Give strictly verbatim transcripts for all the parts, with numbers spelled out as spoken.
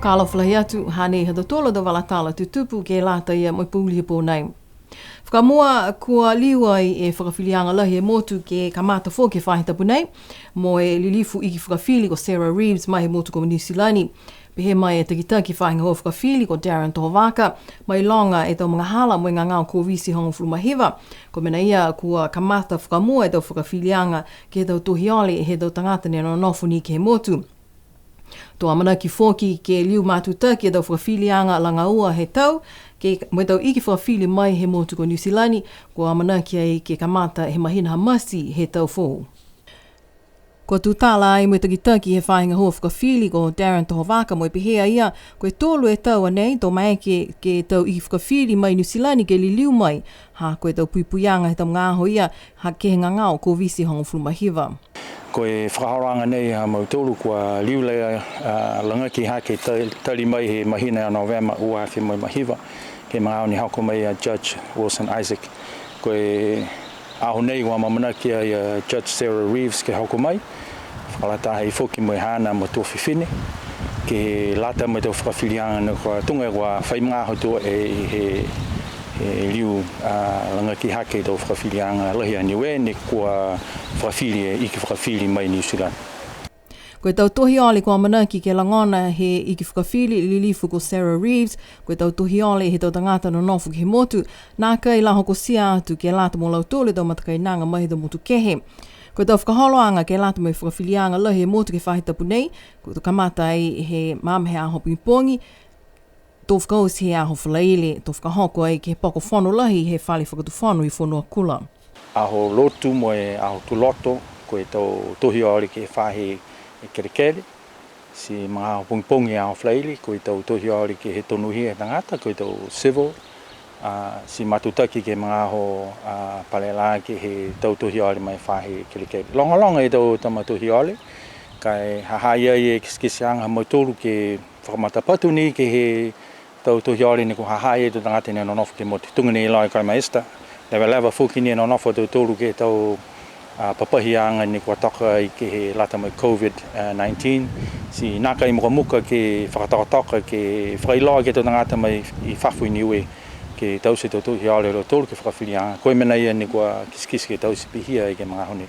Talofa lahi atu, hanei ha tautolu a tau vala tala tutupu ke lata ia mo e pouli he pō nei. Fakamua, kua liu ai e fakafiliaga lahi he motu ke kamata foki he faahi tapu nei, mo e lilifu iki fakafili ko Sarah Reeves mai he motu ko Niu Silani. Pehē mai e takitaki faahi gahua fakafili ko Darren Tohovaka, mailoga e tau magahala mo e gagao Koviti hogofulu ma hiva. Ko e mena ia kua kamata fakamua e tau fakafiliaga ke he tau tohi ole he tau tagata ne nonofo ni ke he motu. To amanaki foki ke liu matutaki e tau fakafiliaga lagaua he tau, ke mo e tau iki fakafili mai he motu ko Niu Silani, kua amanaki ai ke kamata he mahina ha Mati he tau foou. Kua tutala ai mo e takitaki he faahi gahua fakafili ko Darren Tohovaka mo e pehē a ia, ko e tolu e tau a nei, to maeke ke tau iki fakafili mai Niu Silani ke liliu mai, ha ko e tau puipuiaga he tau magaaho ia, ha ke he gagao Koviti hogofulu ma hiva. Ko e fakaholoaga nei ha mautolu kua liu lea, a, lagaki hake ta-, tali mai he mahina a Novema ua afe mo e ma hiva, ke he magaaho ne hoko mai a Judge Wilson Isaac. Ko e aho nei kua amaamanaki ai a Judge Sarah Reeves ke hoko mai, fakalataha ai foki mo e haana matua fifine, ke lata mo e tau fakafiliaga ne kua tuga kua fai magaaho tuai he, he liu, a, lagaki hake e tau fakafiliaga lahi a Niue ne kua fakafili e iki fakafili mai Niu Silani. Ko e tau tohi ole kua amanaki ke logona he iki fakafili lilifu ko Sarah Reeves, ko e tau tohi ole he tau tagata nonofo ke he motu, nākai la hokotia atu ke lata mo lautolu e tau matakainaga mai he tau motu kehe. Ko e tau fakaholoaga ke lata mo e fakafiliaga lahi he motu ke he faahi tapu nei, kua kamata ai he magaaho he aho pogipogi, to fakaoti he aho Falaile, to fakahoko ai ke he poko fono lahi he fale fakatufono i Fonuakula. Aho Lotu mo e aho Tuloto, ko e tau tohi ole ke he faahi kelekele. Ti magaaho pogipogi aho Falaile, ko e tau tohi ole ke he tonuhia he tagata, ko e tau civil, a, ti matutaki ke he magaaho, a, Pale Lā ke he tau tohi ole mai faahi kelekele. Logaloga e tau tama tohi ole, ka e ha ha i ai e kitekiteaga ha mautolu ke fakamatapatu ni ke he tau tohi ole ne kua ha ha i ai e tau tagata ne nonofo ke he motu. Tuga ni e iloa e Karaima Esther, levaleva foki ni e nonofo a tautolu ke he tau, a, papahiaga ne kua toka ai ke he lata mo e COVID nineteen. Ti nākai mukamuka ke fakatokatoka, ke fakailoa ke he tau tagata mai i fafo i Niue, ke taute e tau tohi ole ha lautolu ke he fakafiliaga. Ko e mena ia ne kua kitekite ke taute pihia ai ke he magaaho nei.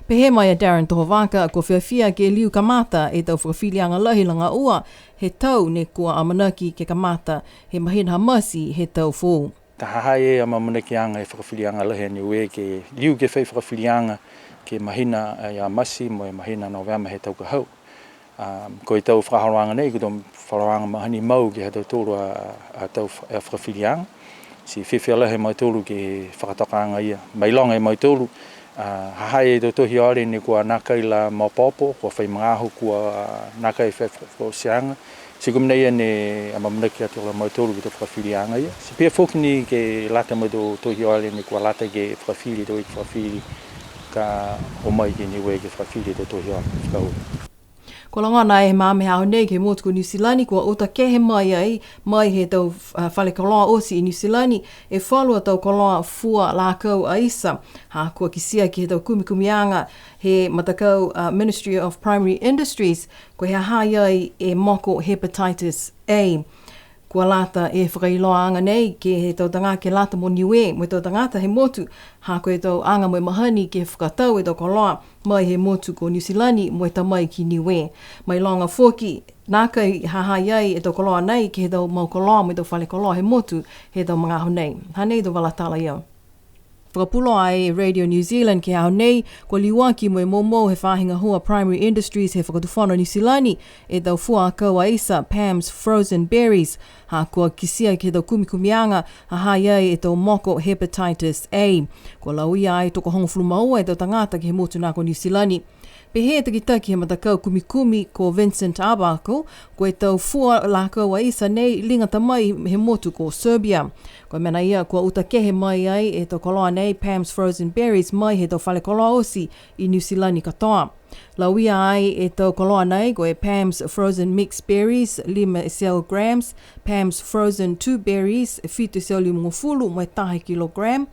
Pehē mai a Darren Tohovaka, kua fiafia ke liu kamata e tau fakafiliaga lahi lagaua he tau ne kua amanaki ke kamata he mahina ha Mati he tau foou. Ka ha ha i ai e amaamanakiaga he fakafiliaga lahi a Niue ke liu ke fai fakafiliaga ke he mahina, a, ia Mati mo e mahina Novema he tau ka hau. A, ko e tau fakaholoaga nei, ko e tau fakaholoaga mahani mau ke he ha tautolu a, a tau fa-, a fakafiliaga. Ti fiafia lahi a mautolu ke he fakatokaaga ia. Mailoga e mautolu, a, ha ha i ai e tau tohi ole ne kua nākai la maopoopo, kua fai magaaho kua nākai fai fakaotiaga. Ti ko e mena ia ne amaamanaki atu a mautolu ke he tau fakafiliaga ia. Ti pihia foki ni ke lata mo e tau tohi ole ne kua lata ke fakafili e tau iki fakafili ka o mai ki Niue ke fakafili e tau tohi ole fakaaue. Kua logona e he magaaho nei ke he motu ko Niu Silani, kua uta kehe mai ai, mai he tau, a, fale koloa oti i Niu Silani, e falu a tau koloa fua lakau aisa. Ha kua kitia ke he tau kumikumiaga he matakau, a, Ministry of Primary Industries, ko e ha ha i ai e moko hepatitis A. Kua lata e fakailoaaga nei ke he tau tagata ke lata mo Niue, mo e tau tagata he motu, ha ko e tau aga mo e mahani ke fakatau e tau koloa mai he motu ko Niu Silani mo e ta mai ki Niue. Mailoga foki, nākai ha ha i ai e tau koloa nei ke he tau mau koloa mo e tau fale koloa he motu he tau magaaho nei. Hanei e tau vala tala ia. Fakapuloa e Radio New Zealand ke he aho nei, kua liuaki mo e moumou he faahi gahua Primary Industries he Fakatufono Niu Silani e tau fua akau aisa, Pam's Frozen Berries, ha kua kitia ke he tau kumikumiaga ha ha i ai e tau moko hepatitis A. Kua lauia ai tokohogofulu ma ua e tau tagata ke he motu na ko Niu Silani. Pehē e takitaki he matakau kumikumi ko Vincent Abako, ko e tau fua lakau aisa nei liga ta mai he motu ko Serbia. Ko e mena ia kua uta kehe mai ai e tau koloa nei, Pam's Frozen Berries, mai he tau fale koloa oti i Niu Silani katoa. Lauia ai e tau koloa nei, ko e Pam's Frozen Mixed Berries, lima e teau grams, Pam's Frozen Two Berries, fitu e teau limagofulu mo e taha kilogram,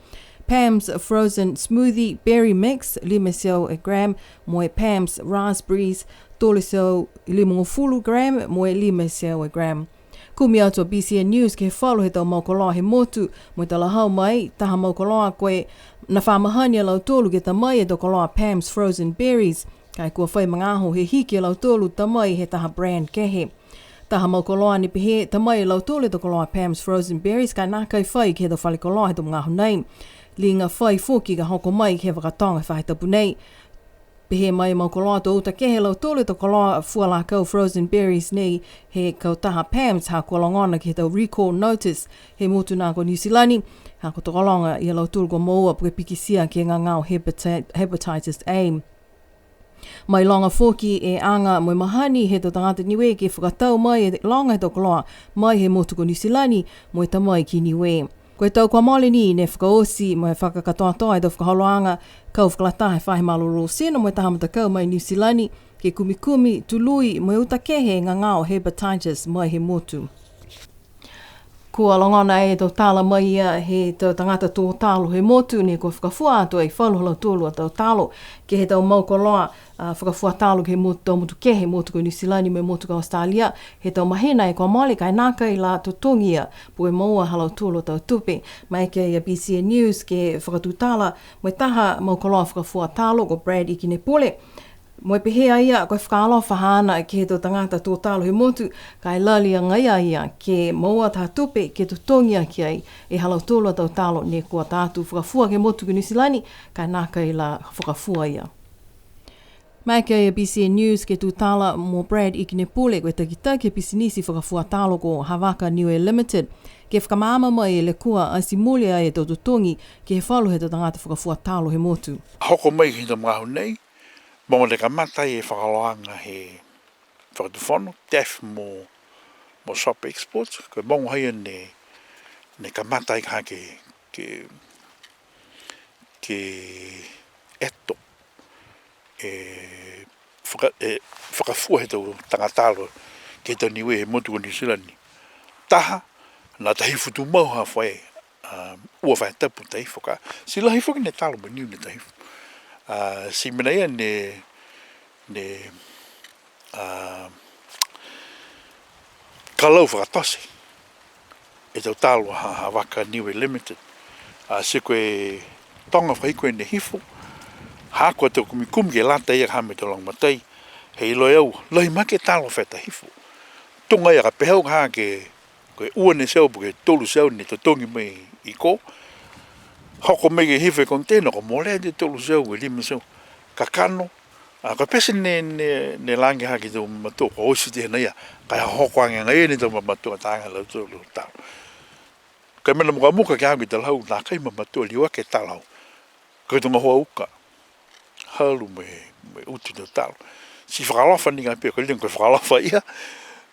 Pam's Frozen Smoothie Berry Mix, lima e teau e gram, mo e Pam's Raspberries, tolu e teau limagofulu gram, mo e lima e teau e gram. Kumi atu a B C N News ke he falu he tau mau koloa he motu, mo e talahau mai, taha mau koloa ko e ne fa mahani a lautolu ke ta mai e tau koloa Pam's Frozen Berries. Ka e kua fai magaaho he hiki a lautolu ta mai he taha brand kehe. Taha mau koloa ne pehē ta mai e lautolu e tau koloa Pam's Frozen Berries, ka e nākai fai ke he tau fale koloa he tau magaaho nei. Liga fai foki ka hoko mai ke he vaka toga he faahi tapu nei. Pehē mai e mau koloa to uta kehe e lautolu e tau koloa fua lakau Frozen Berries nei he kautaha Pam's, ha kua logona ke he tau recall notice he motu na ko Niu Silani, ha kua tokologa ia lautolu kua moua puke pikitia ke gagao hepati-, hepatitis A. Mailoga foki e aga mo e mahani he tau tagata Niue ke fakatau mai e loga he tau koloa mai he motu ko Niu Silani mo e ta mai ki Niue. Ko e tau kua mole ni ne fakaoti mo e fakakatoatoa e tau fakaholoaga kau fakalataha he faahi malolō tino mo e taha matakau mai Niu Silani ke kumikumi, tului mo e uta kehe e gagao hepatitis mai he motu. Kua logona e tau tala mai ia he tau tagata tō talo he motu ne kua fakafua atu ai falu ha lautolu a tau talo ke he tau mau koloa, a, fakafua talo ke he motu, tau motu kehe, motu ko Niu Silani mo e motu ko Australia, he tau mahina e kua mole, ka e nākai la totogi ia, po ke moua ha lautolu a tau tupe. Maeke ia B C N News ke fakatutala mo e taha mau koloa fakafua talo ko Brad Ikinepule. Mo e pehē a ia, ko e fakaalofa haana ke he tau tagata tō talo he motu, ka e lali agaia a ia ke moua taha tupe ke totogi aki ai e ha lautolu a tau talo ne kua ta atu fakafua ke he motu ko Niu Silani, ka e nākai la fakafua ia. Maeke a B C N News ke tutala mo Brad Ikinepule, ko e takitaki he pisinisi fakafua talo ko Havaka Niue Limited, ke fakamaama mai e lekua ati mule ai e tau totogi ke he falu he tau tagata fakafua talo he motu. Hoko mai ke he tau magaaho nei, mo e kamata e fakaholoaga he Fakatufono, TAFE mo, mo Shop Export, ko e mogo haia ne, ne kamata ai ka ke, ke, ke eto, e, faka-, e, fakafua he tau taga talo ke he tau Niue he motu ko Niu Silani. Taha, nā Tahifu tumau ha fai, a, ua faahi tapu Tahifu ka. Ti lahi foki ne talo mo Niu ne Tahifu. A, ti mena ia ne, ne, a, ka lau fakatote e tau talo ha, ha Havaka Niue Limited. A, ti ko e toga fai ko e ne hifo, ha ko e tau kumikumi ke lata ia ha mo e tau lagomatai, he iloa e au, lahi mahaki e talo fai Tahifu. Tuga ia ka pehē au ka ha ke, ko e ua ne teau, po ke tolu teau ne totogi mai i kō. Hoko mai ke hifo e container, kua mole e tolu teau, ko e lima teau. Kakano, a, ko e pete ne, ne, ne lagi ha ke he tau mamatua, kua oti tei hana ia, ka e hoko age agaia ne tau mamatua, taga ha lautolu talo. Ko e mena mukamuka ke he aho ke he talahau, nākai mamatua liu aki e talo. Ko e tau gahua uka. Halu mo e, mo e utu tau talo. Ti fakaalofa ni ga pē, ko e liga ko e fakaalofa ia.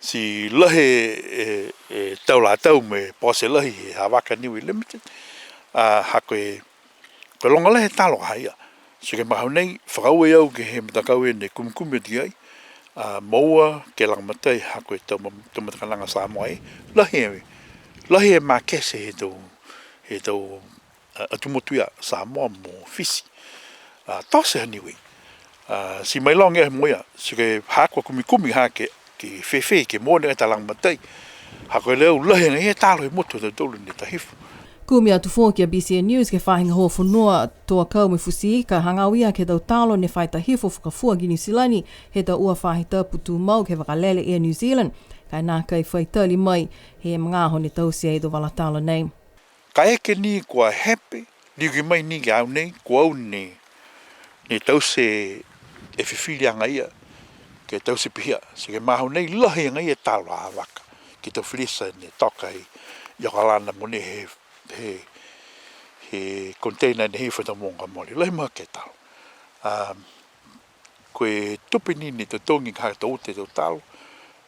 Ti lahi e, e, e tau la tau mo e pose lahi he Havaka Niue Limited. A, ha ko e, ko e loga lahi e talo ka ha ia. Ti ko e magaaho nei, fakaaue au ke he matakau ia ne kumikumi atu ai. A, moua ke lagomatai ha ko e tau ma-, tau matakainaga Samoa e. Lahi e, lahi e makete he tau, he tau a, atu motu ia, Samoa mo Fisi. A, tote ha Niue. A, ti mailoga e mo ia, ti ke ha kua kumikumi ha ke, ke fēfē, ke moua ni e tau lagomatai. Ha ko e leoleo lahi agaia e talo he motu ha tautolu ne Tahifu. Kumi atu foki a B C N News ke he faahi gahua fonua, tō akau mo e futi ika, hagaao ia ke he tau talo ne fai Tahifu fakafua ki Niu Silani, he tau ua faahi tapu tumau ke he vakalele Air New Zealand. Ka e nākai fai tali mai, he magaaho ne taute ai e tau vala talo nei. Kaeke ni kua hepe, liuaki mai ni ke he aho nei, ko au ne, ne taute e fifiliaga ia, ke taute pihia. Ti ke he magaaho nei lahi agaia e talo ha Havaka, ke he tau filisa ne toka i Okalana mo ne he, he, he container ne hifo he tau mogo kua mole. Lahi mahaki e talo. A, Ko e tupe ni ne totogi ka ha ke uta e tau talo.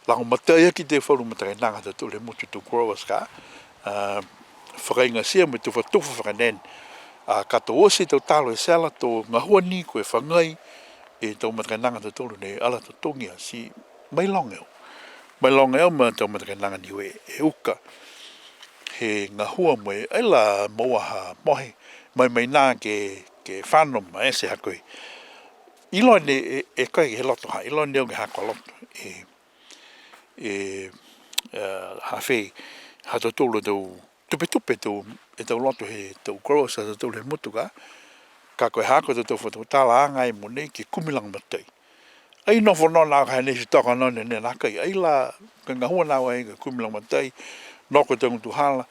Lagomatai aki e falu matakainaga ha tautolu he motu, tau growers ka, a, fakaigatia mo e tufatufa fakanene. A, ka to oti e tau talo he sela, to gahua ni ko e fagai e tau matakainaga ha tautolu ne ala totogi a, ti mailoga e au. Mailoga e au ma tau matakainaga Niue, e uka, he gahua mo e, ai la moua ha mohe, mai mai nā ke, ke fano ma ese ha koe. Iloa ne e, e koe ke he loto ha, iloa ne au ke ha kua loto. E, e, e, ha fē, ha tautolu tau, tupetupe tau, e tau loto he tau growers ha tautolu he motu ka, ka ko e ha ko e tau fakatutalaaga ai mogonei ke kumi lagomatai. Ai nofo noa na ka ne si toka noa ne ne nākai. Ai la, ko e gahua na ai ke kumi lagomatai, no ko e tau gutuhala,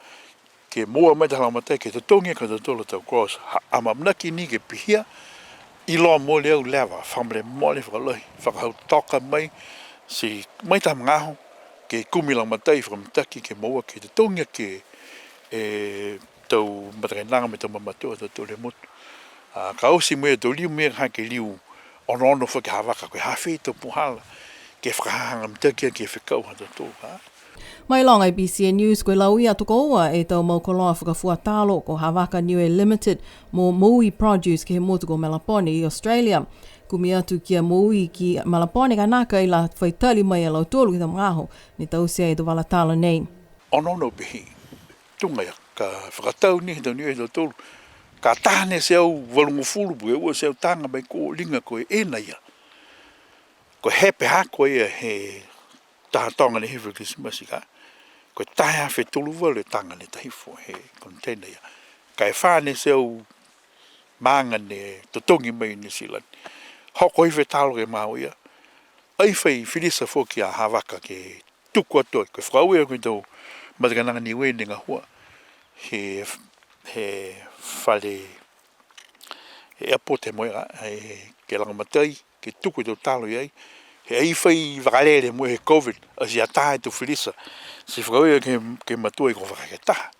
ke moua mai tau lagomatai, ke totogi ka tautolu tau growers. Ha, amaamanaki ni ke pihia, iloa mo e au leva, fakamolemole, fakalahi, fakahau toka mai, ti mai taha magaaho, ke kumi lagomatai, fakamitaki, ke moua, ke totogi, ke, e, tau matakainaga mo e tau mamatua, tautolu he motu. A, ka oti mo e tau liu mo e ha ke liu, onoono foki ha vaka, ko e ha fē tau puhala, ke fakahagahaga mitaki ke fekau ha tautolu, ha. Mailoga e BCN News, ko e lauia tokoua e tau mau koloa fakafua talo ko Havaka Niue Limited mo Moui Produce ke he motu ko Melapone i Australia. Kumi atu ki a Moui ki Melapone ka nākai la fai tali mai a lautolu ke he tau magaaho ne taute e tau vala talo nei. Onoono pehē, tuga ia, ka fakatau ni he tau Niue ha tautolu, ka taha ni e teau valugofulu po ke ua e teau taga mai ko e liga ko e na ia. Ko e hepe ha ko ia he taha toga ne hifo Kirisimasi ka, ko e taha e afe tolu valu e taga ne ta hifo he container ia. Ka e fā ni e teau maaga ne totogi mai New Zealand. Hoko hifo e talo ke he magaaho ia. Ai fai filisa foki a Havaka ke tuku atu ai. Ko e fakaaue ko e tau matakainaga Niue ne gahua he, he fale, he airport he moega, he, ke lagomatai, ke tuku e tau talo i ai. He ai fai vakalele mo e he COVID, ati atā e tau filisa. Ti fakaaue ke, ke matua i ko vaka ke taha.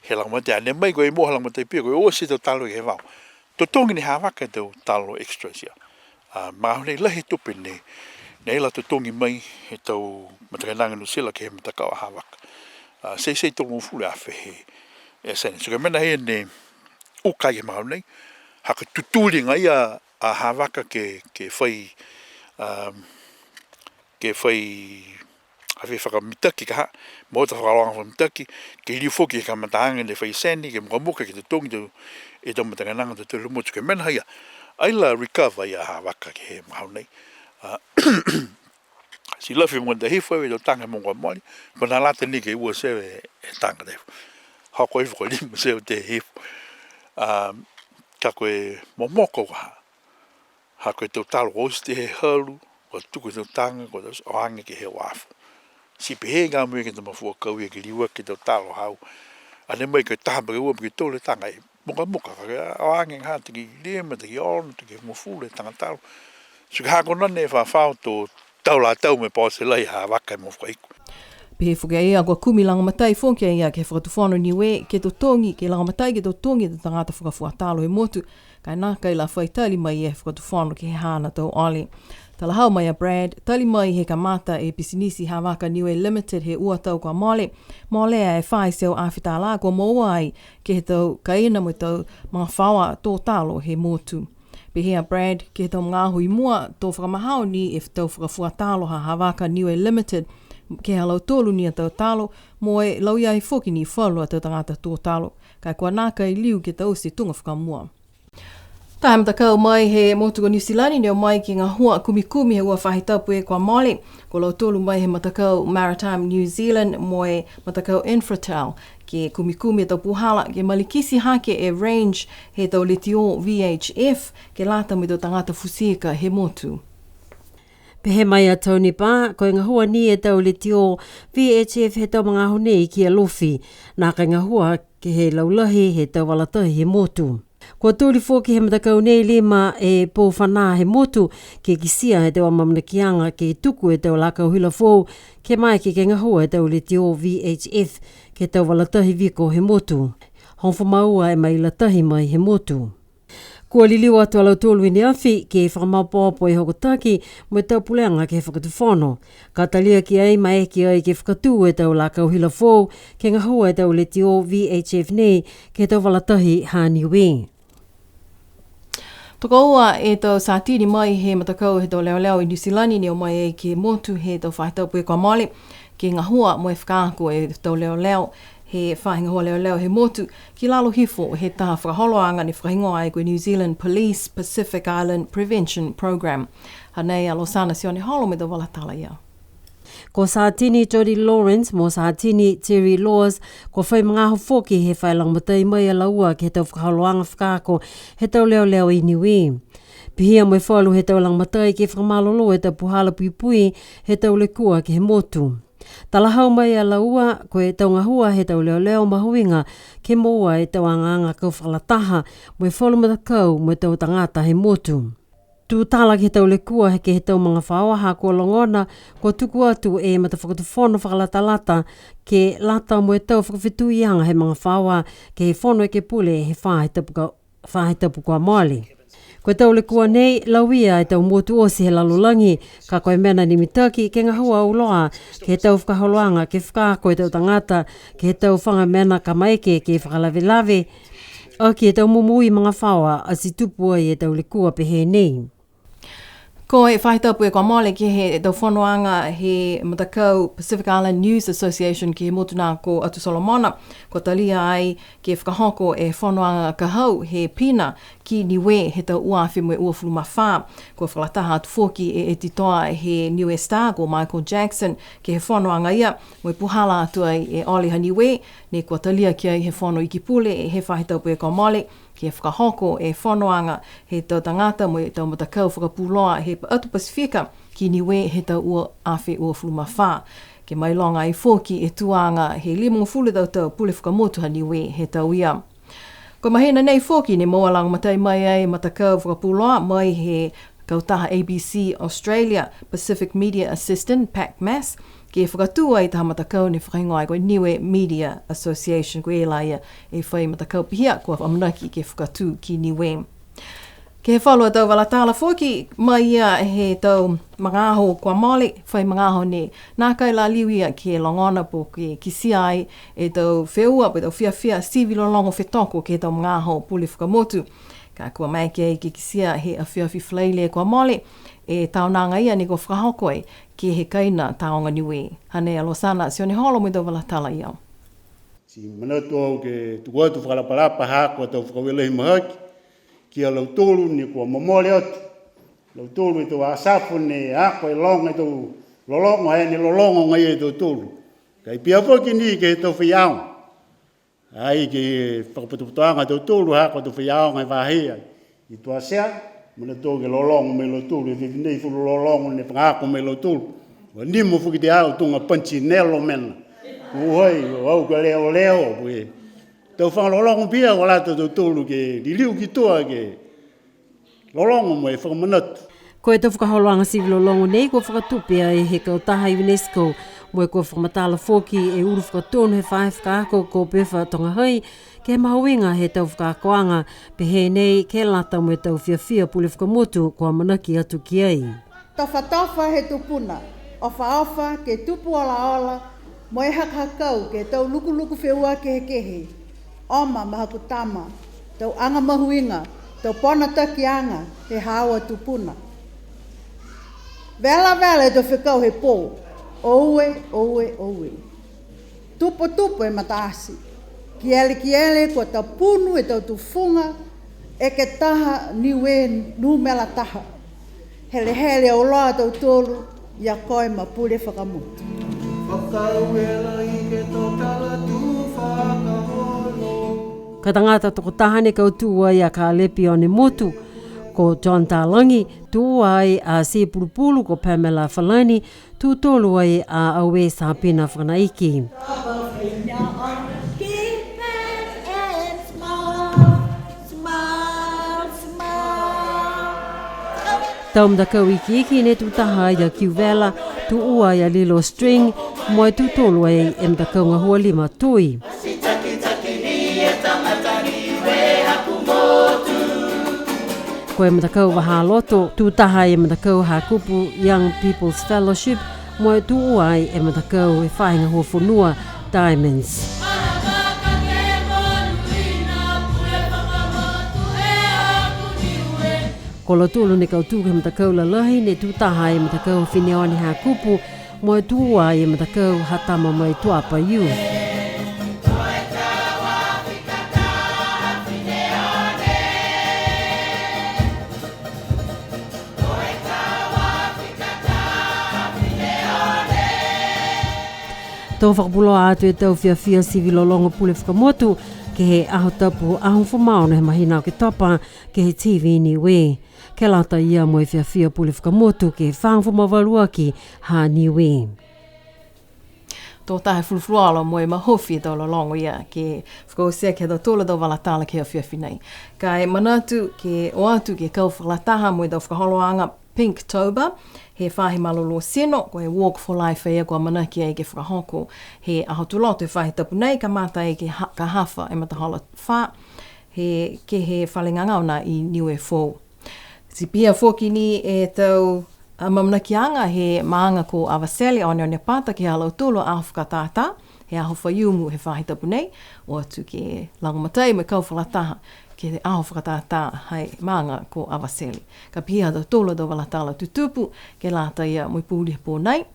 He lagomatai, ane mai ko e mo ha lagomatai pihia, ko e oti e tau talo ke he vao. Totogi ni he Havaka e tau talo extras ia. A, magaaho nei lahi e tupe ne, ne ai la totogi mai he tau matakainaga Niu Silani ke he matakau a Havaka. A, teitei tolugofulu e afe he, e sene. So ko e mena ia ne uka ke he magaaho nei, ha ko e tutuli agaia a Havaka ke, ke fai, um, ke fai, ha fai fakamitaki ka ha, mo e tau fakaholoaga fakamitaki, ke liu foki he kamataaga ne fai sene, ke mukamuka ke totogi tau, e tau matakainaga ha tautolu he motu, ko e mena ia, ai la recover ia a Havaka ke he magaaho nei. A, ti lafi mo e ta hifo e tau taga he mogo kua mole, ko e lata ni ke ua e teau e taga ta hifo. Hoko hifo ko e lima e teau ta hifo. A, ka ko e momoko ka ha. Ha ko e tau talo kua oti he halu, kua tuku e tau taga, kua ō age ke he uafo. Ti pehē gahua ke he tau mafua kau ia ke liuaki e tau talo haau. Ane mai ke taha po ke ua po ke tolu e taga e mukamuka, ka ke ō age ha taki lima, taki ono, taki hogofulu e taga talo. Ti ko e ha ko e nonofo fafao to tau la tau mo e pau ti lahi ha Havaka mo e fakaiku. Pehē foki a ia kua kumi lagomatai foki a ia ke he Fakatufono Niue, ke totogi, ke lagomatai ke totogi e tau tagata fakafua talo he motu, ka e nākai la fai tali mai e Fakatufono ke he haana tau ole. Talahau mai a Brad, tali mai he kamata e pisinisi Havaka Niue Limited he ua tau kua mole, molea e fā e teau afe tālā kua moua ai ke he tau kaina mo e tau magafaoa tō talo he motu. Pehē a Brad, ke he tau magaaho i mua, to fakamahao ni e tau fakafua talo ha Havaka Niue Limited, ke he ha lautolu ni a tau talo, mo e lauia ai foki ni falu a tau tagata tō talo, ka e kua nākai liu ke taute tuga fakamua. Taha e matakau mai he motu ko Niu Silani ne o mai ke gahua kumikumi he ua faahi tapu kua mole, ko lautolu mai he matakau Maritime New Zealand mo e matakau Infratel, ke kumikumi e tau puhala, ke malikiti hake e range he tau letiō V H F, ke lata mo e tau tagata futi ika he motu. Pehē mai a Tony Barr, ko e gahua ni e tau letiō V H F he tau magaaho nei ki Alofi, nākai gahua ke he laulahi he tau vala tahi he motu. Kua tuli foki he matakau nei lima e pou fanā he motu, ke kitia e tau amaamanakiaga ke tuku e tau lakau hila foou, ke maeke ke gahua e tau letiō V H F, ke he tau vala tahi viko he motu. Hogofulu ma ua e maila tahi mai he motu. Kua liliu atu a lautolu i ne afi, ke fakamaopoopo e hokotaki, mo e tau puleaga ke he fakatufono. Ka talia ki ai maeke ai ke fakatū e tau lakau hila foou, ke gahua e tau letiō V H F nei, ke he tau vala tahi ha Niue. Tokoua e tau satini mai he matakau he tau leoleo i Niu Silani ne o mai ai ke he motu he tau faahi tapu kua mole, ke gahua mo e fakaako e tau leoleo he faahi gahua leoleo he motu, ki lalo hifo he taha fakaholoaga ne fakahigoa ai ko e New Zealand Police Pacific Island Prevention Programme. Hanei a Losana Sione Holo mo e tau vala tala ia. Ko Satini Jody Lawrence mo Satini Terry Laws, kua fai magaaho foki he fai lagomatai mai a laua ke he tau fakaholoaga fakaako he tau leoleo i Niue. Pihia mo e falu he tau lagomatai ke fakamalolō e tau puhala puipui he tau lekua ke he motu. Talahau mai a laua, ko e tau gahua he tau leoleo mahuiga ke moua e tau agaaga kau fakalataha mo e falu matakau mo e tau tagata he motu. Tutala ke he tau lekua ke he tau magafaoa ha kua logona, kua tuku atu e matafakatufono fakalatalata ke lata mo e tau fakafetuiaga he magafaoa ke he Fono Ekepule he faahi tapu ka faahi tapu kua mole. Ko e tau lekua nei, lauia e tau motu oti he lalolagi, ka ko e mena ne mitaki ke gahua auloa ke he tau fakaholoaga ke fakaako e tau tagata ke he tau faga mena ka maeke ke fakalavelave aki e tau momoui magafaoa ati tupu ai e tau lekua pehē nei. Ko e faahi tapu kua mole ke he tau fonoaga he matakau Pacific Island News Association ke he motu na ko Atu Solomona, kua talia ai ke fakahoko e fonoaga ka hau he pina ki Niue he tau ua afe mo e uafulu ma fā. Kua fakalataha atu foki e etitoa he Niue Star ko Michael Jackson ke he fonoaga ia, mo e puhala atu ai e ole ha Niue, ne kua talia ki ai he Fono Ekepule he faahi tapu kua mole, ke fakahoko e fonoaga he tau tagata mo e tau matakau fakapuloa he Atu Pasifika ki Niue he tau ua afe uafulu ma fā. Ke mailoga ai foki e tuaga he limagofulu tau tau pule fakamotu ha Niue he tau ia. Ko e mahina nei foki ne moua lagomatai mai ai matakau fakapuloa mai he kautaha A B C Australia Pacific Media Assistant, PACMAS, ke fakatū ai taha matakau ne fakahigoa ai ko e Niue Media Association, ko e la ia e fai matakau pihia kua amanaki ke fakatū ki Niue. Ke he falu a tau vala tala foki, mai ia he tau magaaho kua mole, fai magaaho ne nākai la liu ia ke logona po ke kitia ai e tau feua, po e tau fiafia sivi lologo fetoko ke he tau magaaho pule fakamotu. Ka kua maeke ai ke kitia he afiafi Falaile kua mole, e taonaga ia ne kua fakahoko ai ke he kaina Tāoga Niue. Hanei a Losana Sione Holo mo e tau vala tala ia. Ti manatu au ke tuku atu fakalapalapa ha ko e tau fakaaue lahi mahaki ki a lautolu ne kua momole atu. Lautolu e tau asafo ne ako e loga e tau lologo, ae ne lologo agaia e tautolu. Ka e pihia foki ni ke he tau faiaoga. Ai ke fakapatopatoaga a tautolu ha ko e tau faiaoga e vahia. I tuatea, manatu ke lologo mai lautolu, e fiafia nei falu lologo ne fakaako mai lautolu. Ua nimo foki e au tuga Punchinello mena. Uhai, au ka leoleo, ue. Tau fakalologo pihia, ua lata a tautolu ke liliu ki tua ke lologo mo e fakamanatu. Ko e tau fakaholoaga sivi lologo nei kua fakatupe ai he kautaha UNESCO, mo e kua fakamatala foki e ulu fakatonu he faahi fakaako ko Pefa Togahai, ke he mahuiga he tau fakaakoaga pehē nei ke lata mo e tau fiafia pule fakamotu kua amanaki atu ki ai. Tofatofa he tupuna, ofaofa ke tupu olaola, mo e hakahakau ke he tau lukuluku feua kehekehe, oma ma haku tama, tau aga mahuiga, tau ponatakiaga he haau a tupuna. Velavela e tau fekau he pō, oue, oue, oue. Tupotupo e mataati. Kielekiele kua tapunu e tau tufuga, eke taha Niue numela taha. Helehele auloa a tautolu, ia koe ma pule fakamotu. Fakaaue lahi ke tokala tu fakaholo. Ko e tagata tokotaha ne kautū ai a Kalepi Onemotu, ko John Talagi, tū ua ai a Sipulupulu ko Pamela Falani, tū tolu ai a Aue Sapina Fakanaiki. Tau matakau ikiiki ne tū taha ai a Kiuvela, tū ua ai a Lilo String, mo e tū tolu ai e matakau gahua lima Tui. Ko e matakau Vahāloto, tū taha e matakau Hakupu Young People's Fellowship, mo e tū ua ai e matakau he faahi gahua fonua Diamonds. Ko lautolu ne kautū ke he matakau lalahi, ne tū taha e matakau Fineone Hakupu, mo e tū ua e matakau ha Tama mai Tuapa Youth. To fakapuloa atu e tau fiafia sivi lologo pule fakamotu ke he Aho Tapu aho hogofulu ma ono he mahina Oketopa ke he T V Niue. Ke lata ia mo e fiafia pule fakamotu ke he fāgofulu ma valu aki ha Niue. To taha fulufuluola mo e mahofi e tau lologo ia ke fakaoti aki ha tautolu a tau vala tala ke he afiafi nei. Ka e manatu ke o atu ke kau fakalataha mo e tau fakaholoaga Pinktober, he faahi malolō tino, ko e Walk for Life ia kua amanaki ai ke fakahoko he Aho Tuloto he faahi tapu nei, kamata ai ke ha-, ka hafa e matahola fā, he, ke he fale gagao na i Niue Foou. Ti pihia foki ni e tau amaamanakiaga he maaga ko Avatele, Oneonepata, ke he ha lautolu a aho fakatātā, he aho Faiumu he faahi tapu nei, o atu ke lagomatai mo e kau fakalataha ke he aho fakatātā he maaga ko Avatele. Ka pihia ha tautolu a tau vala tala tutupu ke lata ia mo e pouli he pō nei.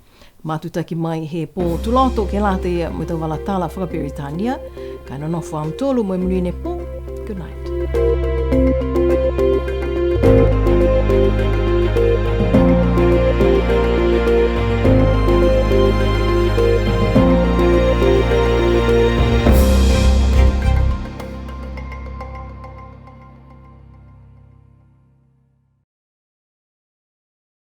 Matutaki mai he pō Tuloto ke lata ia mo e tau vala tala fakaperitania. Ka e nonofo a mutolu mo e monuina e pō. Good night.